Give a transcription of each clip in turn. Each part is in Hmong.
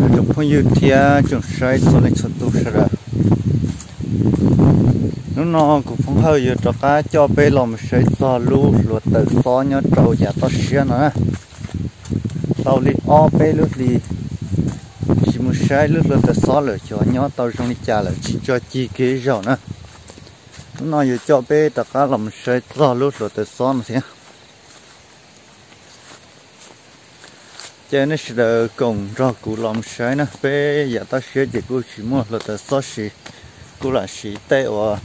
Tsoom phooj ywg thiab tsoom saib txhua leej txhua tus sawv daws, hnub no kuv Foob Hawj yuav rov qab coj peb los mus saib txog lub hluav taws xob nyob rau yav toj siab no na. Tau li ob peb lub hlis tsis mus saib lub hluav taws xob lawm, xyov nyob tau zoo li cas lawm, tsis tso cig kiag ib zaug na. Hnub no yuav coj peb rov qab los mus saib txog lub hluav taws xob no thiab. Ces nej sawv daws koom nrog kuv los mus saib na, peb yav toj siab ces kuj tsis muaj hluav taws xob siv, kuj lam siv tej uas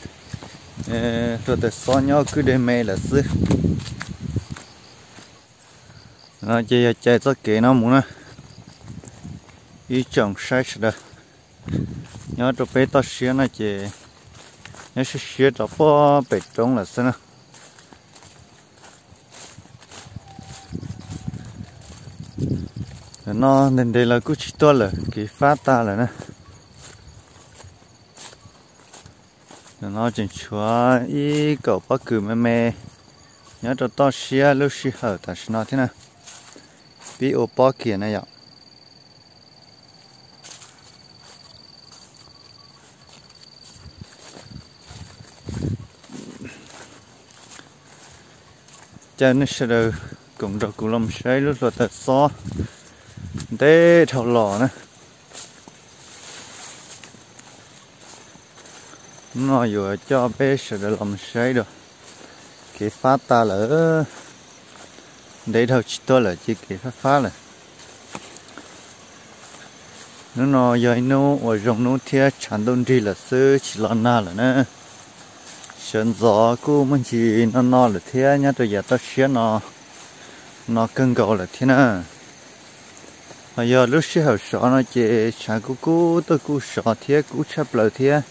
hluav taws xob nyob kwj deg me lawm xwb. No ces yog cais txoj kev no mus na, ib tsoom saib sawv daws, nyob rau peb toj siab no ces nyob siab siab rau puag pem roob lawm xwb na. Ntawm no ntev ntev los kuj tsis tuaj lawm, kev fab tag lawm na. Ntawm no tseem tshuav ib kaum pob kws me me nyob rau toj siab lub sij hawm tam sim no thiab na. Pib ua pob kiag na yom. Caw nej sawv daws koom nrog kuv los saib lub hluav taws xob ntev dhau los na. Hnub no yuav coj peb sawv daws los saib dua, kev fab tag lawm, ntev dhau tsis tuaj lawm ces kev fab fab lawm. Hnub no yog ib hnub uas zoo hnub thiab tshav ntuj nrig lawm xwb, tsis los nag lawm na. Sawv ntxov kuj muaj ntsis no no lawm thiab, nyob rau yav toj siab no no kawg nkaus lawm thiab na. Ho yog lub sij hawm sov no ces tshav kuj kub tuaj kuj sov thiab kub tshaj plaws thiab.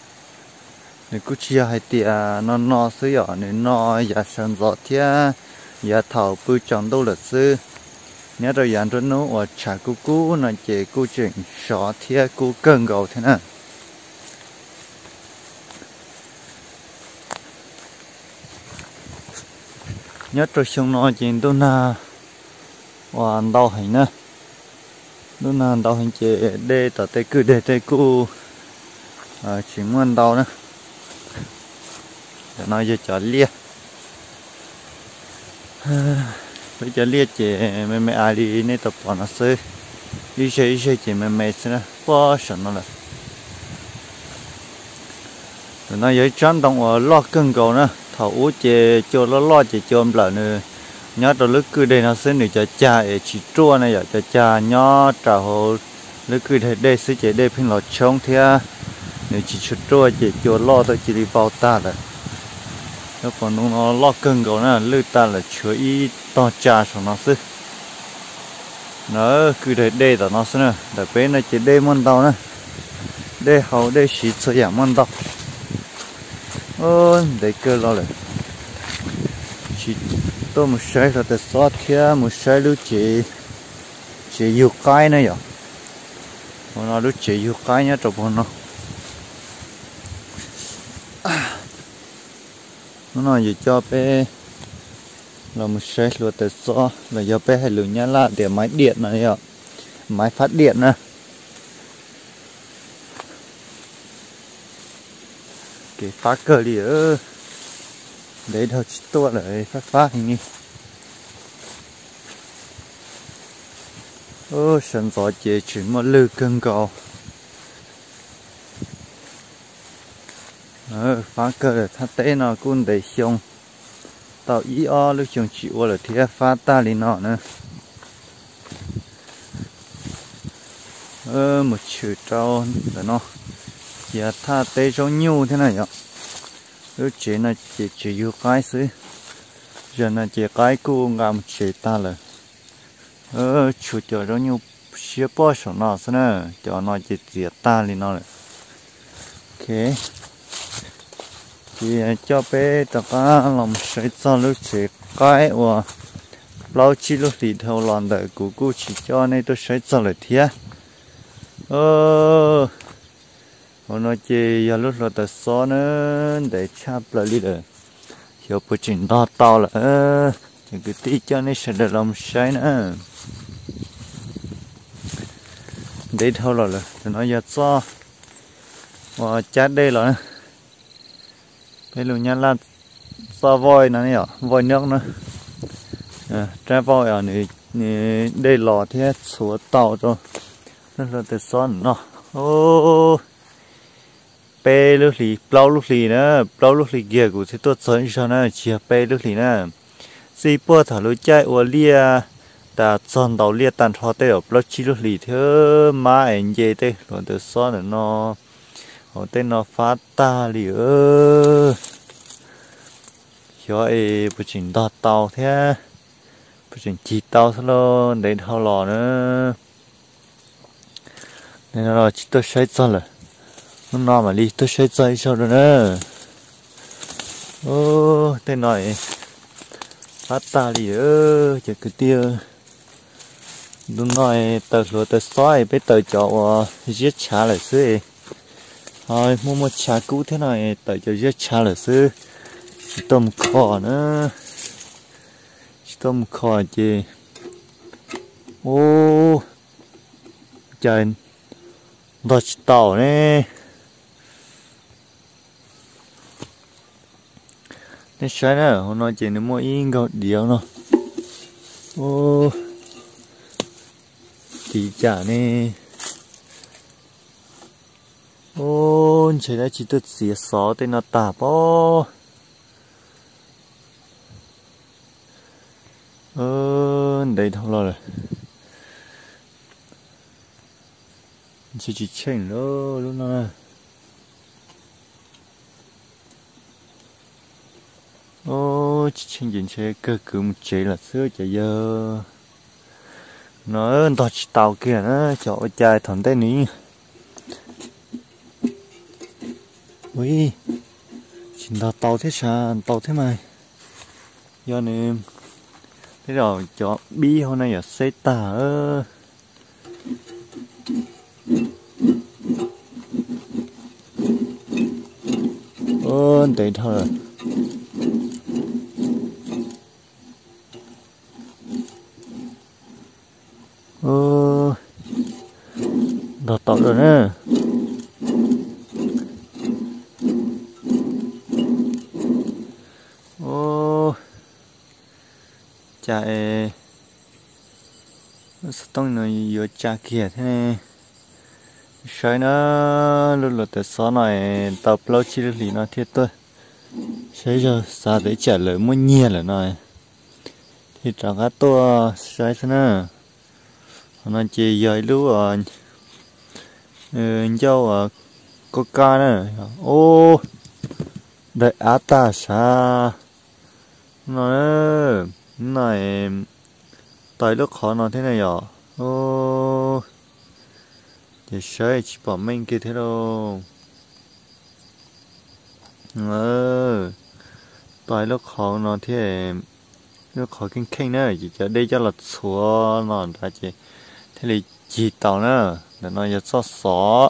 Nws kuj tsis yog hais tias no no xwb yom, nws no yav sawv ntxov thiab yav thaum pw tsaus ntuj lawm xwb. Nyob rau yav nruab hnub uas tshav kub kub no ces kuj tseem sov thiab kub kawg nkaus thiab na. Nyob rau xyoo no ces ntuj nag uas ntau heev na, ntuj nag ntau heev ces dej tom tej kwj deg tej kuj tsis muaj ntau na. Cov no yog cov liaj, peb cov liaj ces me me li nej tau pom no xwb, ib zeg ib zeg ces me me xwb na, puag saum no lawm. Ntawm no yog ib tsob ntoo uas loj kawg nkaus na, thaum ub ces cua loj loj ces cua nplawm nws nyob rau lub kwj deg no xwb, nws cov cag es tsis ruaj na yom, cov cag nyob rau hauv lub kwj deg dej xwb ces dej pheej los tshoob thiab nws tsis tshua ruaj ces cua loj tuaj cia li vau tag lawm. Cov pob ntoo no loj kawg nkaus na, lwj tag lawm tshuav ib tog tsa saum no xwb. Na, kwj deg dej tom no xwb na, ntawm peb no ces dej muaj ntau na, dej haus dej siv txhua yam muaj ntau. Ntev kawg los lawm, tsis tuaj mus saib hluav taws xob thiab mus saib lub tsev, tsev yug qaib na yom. Ua no lub tsev yug qaib nyob rau puag no. Hnub no yuav coj peb los mus saib hluav taws xob los yog peb hais lus Nyab Laj tias máy điện no yom, máy phát điện na. Kev fab kawg li, ntev dhau tsis tuaj lawm, fab fab heev li. Sawv ntxov ces tseem muaj lwg kawg nkaus. Fab kawg lawm, thaj teb no kuj ntev xyoo, tau ib ob lub xyoo tsis ua lawm thiab fab tag li no na. Mus tshwm rau ntawm no, cia thaj teb zaub nyuj thiab na yom. Lub tsev no ces tsev yug qaib xwb, zaum no ces qaib kuj nqa mus tsev tag lawm. Tshuav cov zaub nyuj siab pob saum no xwb na, cov no ces txiav tag li no lawm. Ok, ces coj peb rov qab los saib txog lub tsev qaib uas plaub tsib lub hlis dhau los ntawd kuv kuj tsis coj nej tuaj saib txog lawm thiab. Hauv no ces yog lub hluav taws xob na, ntev tshaj plaws li lawm, xyov puas tseem ntog tau lawm. Cov kwv tij coj nej sawv daws los saib na. Ntev dhau los lawm, no yog txoj uas cab dej los na. Peb lus Nyab Laj txoj voi no yom, voi nyob na. Rab voi os, nws dej los thiab txhuav tau rau lub hluav taws xob no. Peb lub hlis plaub lub hlis na, plaub lub hlis kiag kuv thiaj tuaj txog ib zaug na, tsis yog peb lub hlis na. Txij puag thaum lub caij ua liaj tas txog ntaus liaj tag nrho tej zaum plaub tsib lub hlis thiab mab es nce tej hluav taws xob ntawm no hauv tej no fab tag li. Xyov es puas tseem ntog tau thiab puas tseem cig tau xwb lauj, ntev dhau los na. Tsis tuaj saib txog lawm, hnub no mam li tuaj saib txog ib zaug rau na. Tej no fab tag li cov kwv tij. Ntu no taws hluav taws xob peb taws cov uas ziab tshav lawm xwb. Ho muaj muaj tshav kub thiab no taws cov ziab tshav lawm xwb, tsis tuaj mus kho na. Tsis tuaj mus kho ces, ub, cas ntog tsis tau ne. Nej saib na, hauv no ces nws muaj ib nkaug diav no. Ub, tiv cas ne. Ub, ntshe dab tsi tuaj txiav xov tej no tag pob. Ntev dhau los lawm. Ntshe tsis tsheej lawm lub no na. Tsis tsheej ces ntshe kawg kwv mus tsev lawm xwb cov yawg. No ntog tsis tau kiag na, xyov ua cas thaum ntej nws yeej, ui, tsis ntog tau thiab, sas ntau thiab mas. Yog nws tej zaum cov bib hauv no yuav xeb tag. Ntev dhau lawm. Ntog tau lawm na. Cas es lub xov tooj no yuav tsa kiag thiab ne. Saib na, lub hluav taws xob no es tau plaub tsib lub hlis no thiaj tuaj saib zog, xav tias tsam lawv muab nyiag lawm no thiaj rov qab tuaj saib xwb na. Qhov no ces yog ib lub ncauj koj kab na. Ub, dawm av tag sav no. No tau ib lub qhov no thiab na yom. Ces saib tsis pom meej kiag thiab lauj. Tau ib lub qhov no thiab, lub qhov kheej kheej na, ces cov dej coj los txhuav no nrad ces thiaj li cig tau na. Ntawm no yog txoj xov,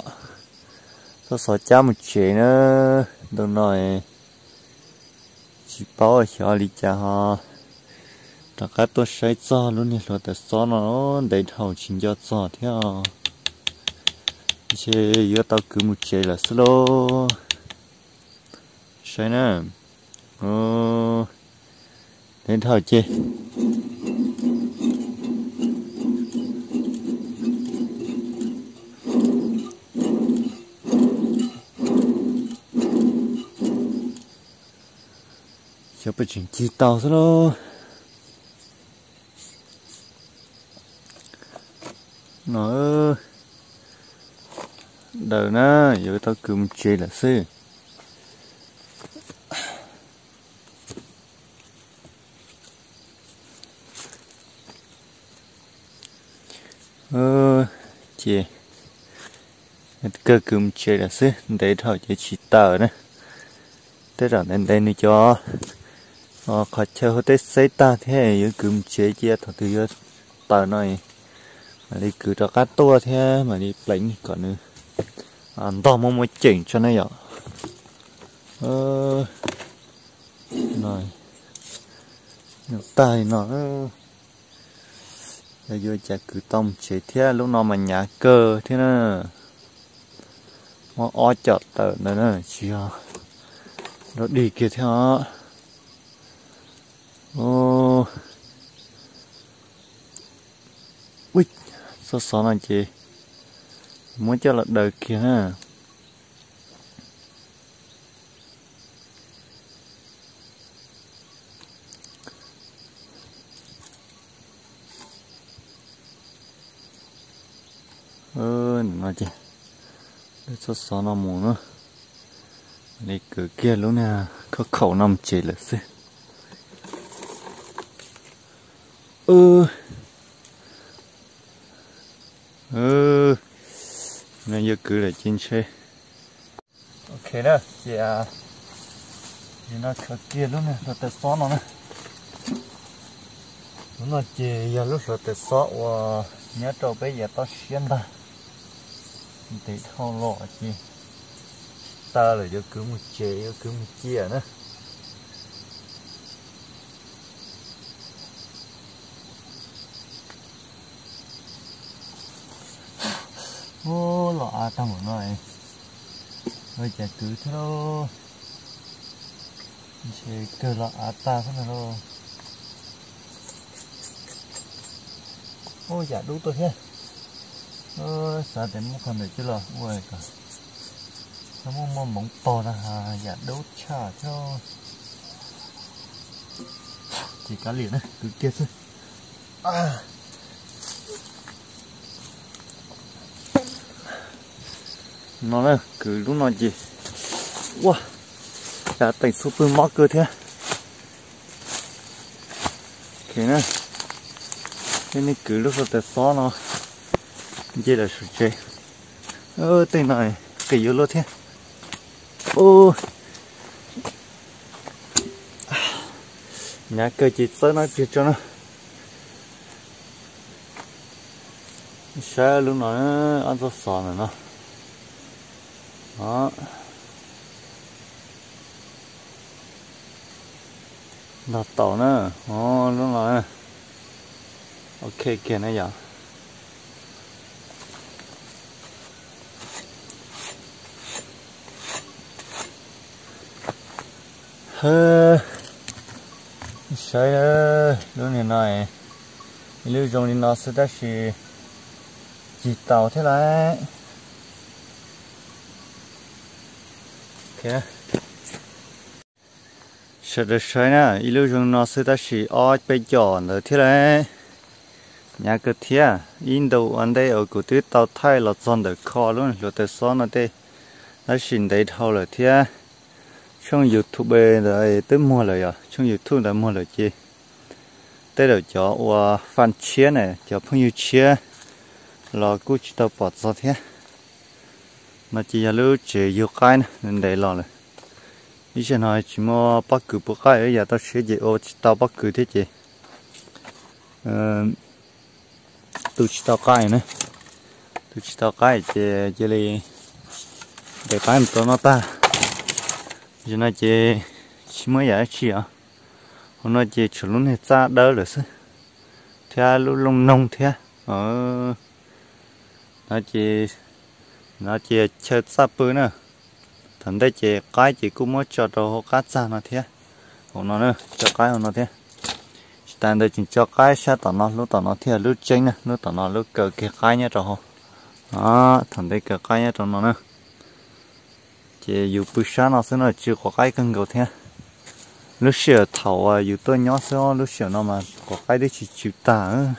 txoj xov cab mus tsev na. Ntu no tsis paub xyov li cas ho rov qab tuaj saib txog lub niag hluav taws xob no, ntev dhau tsis nco txog thiab. Ntshe yuav tau kwv mus tsev lawm xwb lauj. Saib na, ntev dhau ces xyov puas tseem cig tau xwb lauj. No, daws na, yuav tau kwv mus tsev lawm xwb. Ces kawg kwv mus tsev lawm xwb, ntev dhau ces tsis taws na. Tej zaum ntev ntev nws cov qhov chaw hu tej xeb tag thiab yuav kwv mus tsev cia thaum twg yuav taws no mam li kwv rov qab tuaj thiab mam li pleev kom nws ntog muaj muaj ceem tso na yom. Tag li no. Yog yuav cas kwv tau mus tsev thiab, lub no mas hnyav kawg thiab na. Muab ob com tawm ntawd na, tsis yog dog dig kiag thiab os. Ui, txoj xov no ces muab coj los daws kiag na. No ces lub txoj xov no mus na, li kwv kiag lub niag khob khaum no mus tsev lawm xwb. No yuav kwv lawm ces ntshe. Ok na, ces no khaws kiag lub niag hluav taws xob no na. Lub no ces yog lub hluav taws xob uas nyob rau peb yav toj siab ntag. Ntev dhau los ces tsis tas lawm, yuav kwv mus tsev, yuav kwv mus ciam na. Ub, los av tag npaum no, ua cas kwv thiab lauj. Ntshe kawg los av tag xwb ntag lauj. Ub, yam dub tuaj thiab. Xav tias muab qhov ntawd coj los ua kom txhob muaj muaj hmoov tog na, yam dub tshaj thiab. Ces kav liam na, kwv kiag xwb. No na, kwv lub no ces, ua, cas teem xub pwg mob kawg thiab. Ok na, nej kwv lub hluav taws xob no nce lawm saum tsev. Tej no qis yuav luaj thiab. Hnyav kawg ces txawb no pliag tso na. Saib lub no, ob txoj xov ntawm no. Ntog taus na, lub no. Ok kiag na yom. Saib lub niag no, ib lub zoo li no xwb tab sis cig taus thiab lauj. Sawv daws saib na, ib lub zoo no xwb tab sis ob peb com ntawd thiab lauj. Hnyav kawg thiab, ib ntu ua ntej uas kuv twb tau thaij los txog ntawm kho lub hluav taws xob no tej, tab sis ntev dhau lawm thiab. Tshooj YouTube ntawd twb muag lawm yom, tshooj YouTube ntawd muag lawm ces tej zaum cov uas fan tshiab na, cov phooj ywg tshiab los kuj tsis tau pom txog thiab. No ces yog lub tsev yug qaib na, ntev los lawm. Ib zaug no tsis muaj pob kws pub qaib, yam toj siab ces ua tsis tau pob kws thiab ces tu tsis tau qaib na. Tu tsis tau qaib ces cia li de qaib mus rau noj tag. Zaum no ces tsis muaj yam dab tsi os. Hauv no ces tshuav lub niag txaj dawb lawm xwb, thiab lub looj noog thiab. No ces, no ces chaw txaj pw na. Thaum ntej ces qaib ces kuj muab tso rau hauv qab txaj no thiab. Hauv no na, tso qaib hauv no thiab. Tsis tas ntawd tseem tso qaib sab tom no, lub tom no thiab, lub tseeb na, lub tom no lub kaw kiag qaib nyob rau hauv. Thaum ntej kaw qaib nyob rau no na. Ces yus pw sab no xwb no tsw quav qaib kawg nkaus thiab. Lub sij hawm thaum uas yus tuaj nyob xwb, lub sij hawm no mas quav qaib twb tsis tsw tag.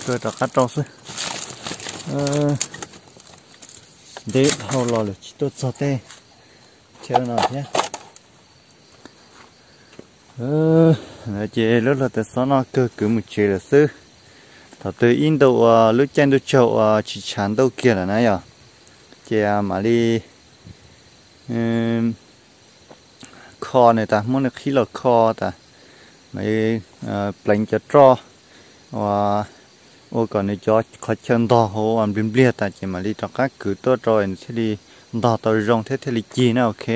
Kaw rov qab rau xwb. Ntev dhau los lawm tsis tuaj txog tej chaw no thiab. No ces lub hluav taws xob no kawg kwv mus tsev lawm xwb. Thaum twg ib ntu uas lub caij ntuj tsaug uas tsis tshav ntuj kiag lawm na yom, ces mam li kho nws tas, muab nws qhib los kho tas, mam li pleev cov roj uas ua kom nws cov qhov chaw ntog hauv npliag npliag tas ces mam li rov qab kwv tuaj rau nws thiaj li ntog tau zoo thiab thiaj li cig na, ok.